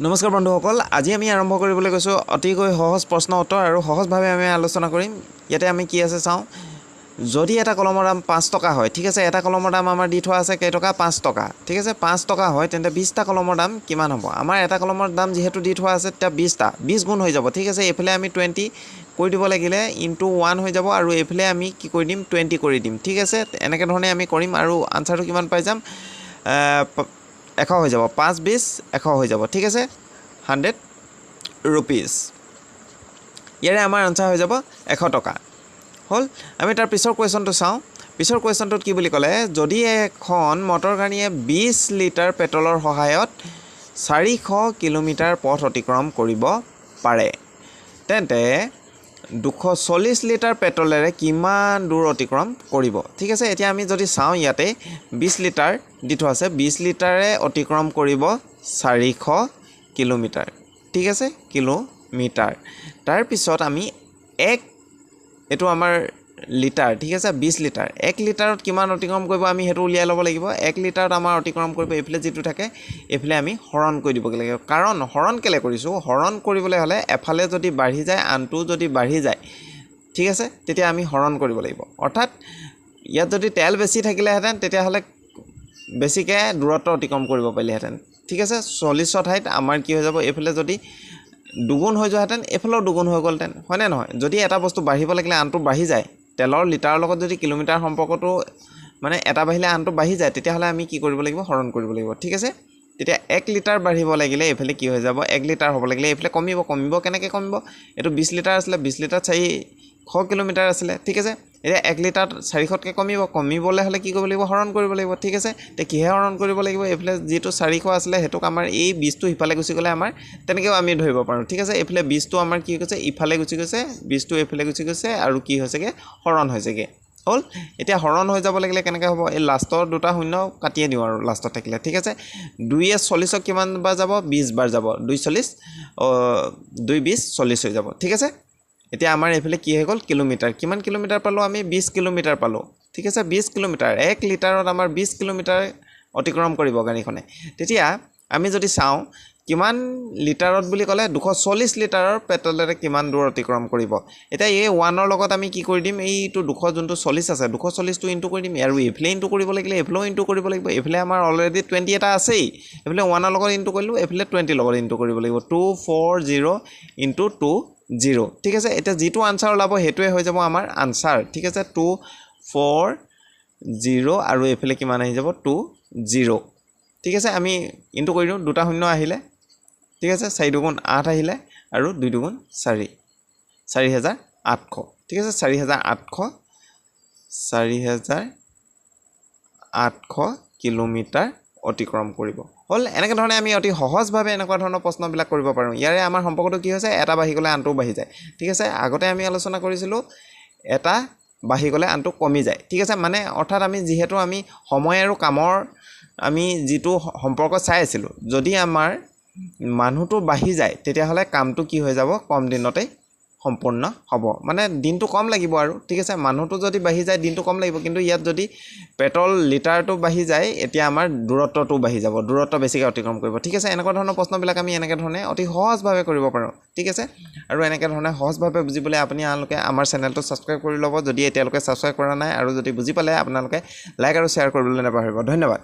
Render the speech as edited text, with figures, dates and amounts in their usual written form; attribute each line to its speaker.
Speaker 1: নমস্কাৰ বন্ধুসকল, আজি আমি আৰম্ভ কৰিবলৈ গৈছোঁ অতিকৈ সহজ প্ৰশ্ন উত্তৰ আৰু সহজভাৱে আমি আলোচনা কৰিম। ইয়াতে আমি কি আছে চাওঁ। যদি এটা কলমৰ দাম 5 টকা হয়, ঠিক আছে, এটা কলমৰ দাম আমাৰ দি থোৱা আছে কেইটকা? 5 টকা, ঠিক আছে, 5 টকা হয়, তেন্তে 20টা কলমৰ দাম কিমান হ'ব? আমাৰ এটা কলমৰ দাম যিহেতু দি থোৱা আছে, তেতিয়া 20টা 20 গুণ হৈ যাব, ঠিক আছে। এইফালে আমি 20 কৰি দিব লাগিলে ইনটু 1 হৈ যাব আৰু এইফালে আমি কি কৰি দিম? 20 কৰি দিম, ঠিক আছে। এনেকৈ ধৰণে আমি কৰিম আৰু আনচাৰটো কিমান পাই যাম? 100 হৈ যাব, 5 20 100 হৈ যাব, ঠিক আছে, 100 ৰুপিজ। ইয়াৰে আমাৰ আনচাৰ হৈ যাব 100 টকা হ'ল। আমি তাৰ পিছৰ কুৱেশ্যনটো চাওঁ। পিছৰ কুৱেশ্যনটোত কি বুলি ক'লে? যদি এখন মটৰ গাড়ীয়ে 20 লিটাৰ পেট্ৰলৰ সহায়ত 400 কিলোমিটাৰ পথ অতিক্ৰম কৰিব পাৰে, তেন্তে 240 লিটাৰ পেট্ৰলেৰে কিমান দূৰ অতিক্ৰম কৰিব? ঠিক আছে, এতিয়া আমি যদি চাওঁ, ইয়াতে 20 লিটাৰ দি থোৱা আছে, 20 লিটাৰে অতিক্ৰম কৰিব 400 কিলোমিটাৰ, ঠিক আছে, কিলোমিটাৰ। তাৰপিছত আমি এক, এইটো আমাৰ লিটাৰ, ঠিক আছে, 20 লিটাৰ, 1 লিটাৰত কিমান অতিক্ৰম কৰিব আমি সেইটো উলিয়াই ল'ব লাগিব। 1 লিটাৰত আমাৰ অতিক্ৰম কৰিব এইফালে যিটো থাকে এইফালে আমি হৰণ কৰি দিবগৈ লাগিব। কাৰণ হৰণ কেলৈ কৰিছোঁ? হৰণ কৰিবলৈ হ'লে এফালে যদি বাঢ়ি যায় আনটো যদি বাঢ়ি যায়, ঠিক আছে, তেতিয়া আমি হৰণ কৰিব লাগিব। অৰ্থাৎ ইয়াত যদি তেল বেছি থাকিলেহেঁতেন তেতিয়াহ'লে বেছিকৈ দূৰত্ব অতিক্ৰম কৰিব পাৰিলেহেঁতেন, ঠিক আছে। 40ৰ ঠাইত আমাৰ কি হৈ যাব? এইফালে যদি দুগুণ হৈ যোৱাহেঁতেন এইফালেও দুগুণ হৈ গ'লহেঁতেন, হয়নে নহয়? যদি এটা বস্তু বাঢ়িব লাগিলে আনটো বাঢ়ি যায়, তেলৰ লিটাৰৰ লগত যদি কিলোমিটাৰ সম্পৰ্কটো মানে এটা বাঢ়িলে আনটো বাঢ়ি যায়, তেতিয়াহ'লে আমি কি কৰিব লাগিব? হৰণ কৰিব লাগিব, ঠিক আছে। তেতিয়া 1 লিটাৰ বাঢ়িব লাগিলে এইফালে কি হৈ যাব? 1 লিটাৰ হ'ব লাগিলে এইফালে কমিব। কমিব কেনেকৈ কমিব? এইটো 20 লিটাৰ আছিলে, 20 লিটাৰ 400 কিলোমিটাৰ আছিলে, ঠিক আছে। এতিয়া 1 লিটাৰত 400তকৈ কমিব, কমিবলৈ হ'লে কি কৰিব লাগিব? হৰণ কৰিব লাগিব, ঠিক আছে। এতিয়া কিহে হৰণ কৰিব লাগিব? এইফালে যিটো 400 আছিলে সেইটোক আমাৰ এই 20টো সিফালে গুচি গ'লে আমাৰ তেনেকৈও আমি ধৰিব পাৰোঁ, ঠিক আছে। এইফালে 20টো আমাৰ কি হৈছে? ইফালে গুচি গৈছে, 20টো এইফালে গুচি গৈছে আৰু কি হৈছেগৈ? হৰণ হৈছেগৈ, হ'ল। এতিয়া হৰণ হৈ যাব লাগিলে কেনেকৈ হ'ব? এই লাষ্টৰ দুটা শূন্য কাটিয়ে দিওঁ আৰু লাষ্টত থাকিলে, ঠিক আছে। দুইয়ে চল্লিছক কিমান বাৰ যাব? 20 বাৰ যাব, দুই চল্লিছ, দুই বিছ চল্লিছ হৈ যাব, ঠিক আছে। এতিয়া আমাৰ এইফালে কি হৈ গ'ল? কিলোমিটাৰ। কিমান কিলোমিটাৰ পালোঁ আমি? 20 কিলোমিটাৰ পালোঁ, ঠিক আছে, 20 কিলোমিটাৰ। 1 লিটাৰত আমাৰ 20 কিলোমিটাৰ অতিক্ৰম কৰিব গাড়ীখনে। তেতিয়া আমি যদি চাওঁ কিমান লিটাৰত বুলি ক'লে 240 লিটাৰৰ পেট্ৰলেৰে কিমান দূৰ অতিক্ৰম কৰিব। এতিয়া এই ওৱানৰ লগত আমি কি কৰি দিম? এইটো দুশ যোনটো চল্লিছ আছে, 240টো ইনটু কৰি দিম আৰু এইফালে ইনটু কৰিব লাগিলে এইফালেও ইনটু কৰিব লাগিব। এইফালে আমাৰ অলৰেডি 20 এটা আছেই, এইফালে ওৱানৰ লগত ইনটু কৰিলোঁ, এইফালে 20ৰ লগত ইনটু কৰিব লাগিব, 240 ইনটু 20, ঠিক আছে। এতিয়া যিটো আনচাৰ ওলাব সেইটোৱে হৈ যাব আমাৰ আনচাৰ, ঠিক আছে, 240 আৰু এইফালে কিমান আহি যাব? 20, ঠিক আছে। আমি ইনটু কৰি দিওঁ, দুটা শূন্য আহিলে, ঠিক আছে, চাৰি দুগুণ আঠ আহিলে আৰু দুই দুগুণ চাৰি, 4800, ঠিক আছে, 4800, 4800 কিলোমিটাৰ অতিক্ৰম কৰিব। হ'ল। এনেকৈ ধৰণে আমি অতি সহজভাৱে এনেকুৱা ধৰণৰ প্ৰশ্নবিলাক কৰিব পাৰোঁ। ইয়াৰে আমাৰ সম্পৰ্কটো কি হৈছে? এটা বাঢ়ি গ'লে আনটোও বাঢ়ি যায়, ঠিক আছে। আগতে আমি আলোচনা কৰিছিলোঁ এটা বাঢ়ি গ'লে আনটো কমি যায়, ঠিক আছে। মানে অৰ্থাৎ আমি যিহেতু আমি সময় আৰু কামৰ আমি যিটো সম্পৰ্ক চাই আছিলোঁ, যদি আমাৰ মানুহটো বাঢ়ি যায় তেতিয়াহ'লে কামটো কি হৈ যাব? কম দিনতেই সম্পূৰ্ণ হ'ব, মানে দিনটো কম লাগিব আৰু, ঠিক আছে। মানুহটো যদি বাঢ়ি যায় দিনটো কম লাগিব, কিন্তু ইয়াত যদি পেট্ৰল লিটাৰটো বাঢ়ি যায় এতিয়া আমাৰ দূৰত্বটো বাঢ়ি যাব, দূৰত্ব বেছিকৈ অতিক্ৰম কৰিব, ঠিক আছে। এনেকুৱা ধৰণৰ প্ৰশ্নবিলাক আমি এনেকৈ ধৰণে অতি সহজভাৱে কৰিব পাৰোঁ, ঠিক আছে। আৰু এনেকৈ ধৰণে সহজভাৱে বুজিবলৈ আপোনালোকে আমাৰ চেনেলটো ছাবস্ক্ৰাইব কৰি ল'ব যদি এতিয়ালৈকে ছাবস্ক্ৰাইব কৰা নাই, আৰু যদি বুজি পালে আপোনালোকে লাইক আৰু শ্বেয়াৰ কৰিবলৈ নাপাহৰিব। ধন্যবাদ।